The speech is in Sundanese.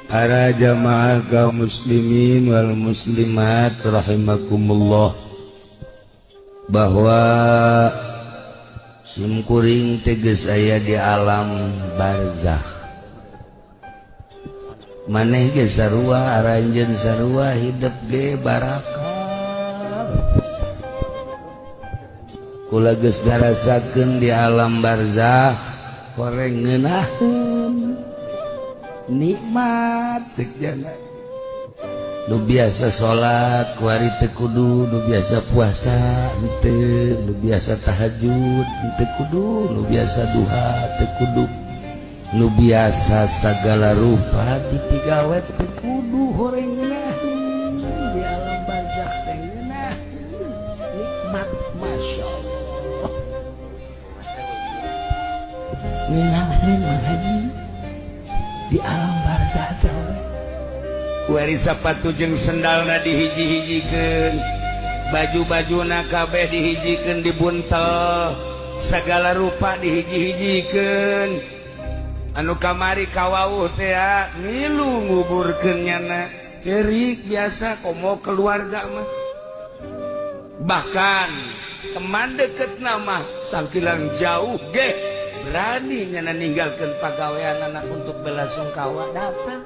Para jamaah kaum muslimin wal muslimat rahimakumullah, bahwa simkuring teges aya di alam barzakh. Maneh ge sarua, aranjeun sarua, hidup ge barakah. Kula geus ngarasakeun di alam barzakh koreng ngeunaheun, nikmat cek jana. Nu biasa salat kuari teu kudu, nu biasa puasa henteu, nu biasa tahajud henteu kudu, nu biasa duha teu kudu, nu biasa sagala rupa dipigawe teu kudu. Horeng ngeunaheun di alam barzakh teh, ngeunaheun, nikmat, masya Allah, ngeunaheun, Mang Haji, di alam barzakh teh horeng. Kuari sapatu jeung sendalna dihiji-hijikeun, baju-bajuna kabeh dihijikeun, dibuntel, segala rupa dihiji-hijikeun. Anu kamari kawauh teh milu nguburkeun nyana, cerik biasa komo keluarga mah, bahkan teman deket nama sangkilang jauh ge berani nyana ninggalkeun pagawean anak untuk belasungkawa datang.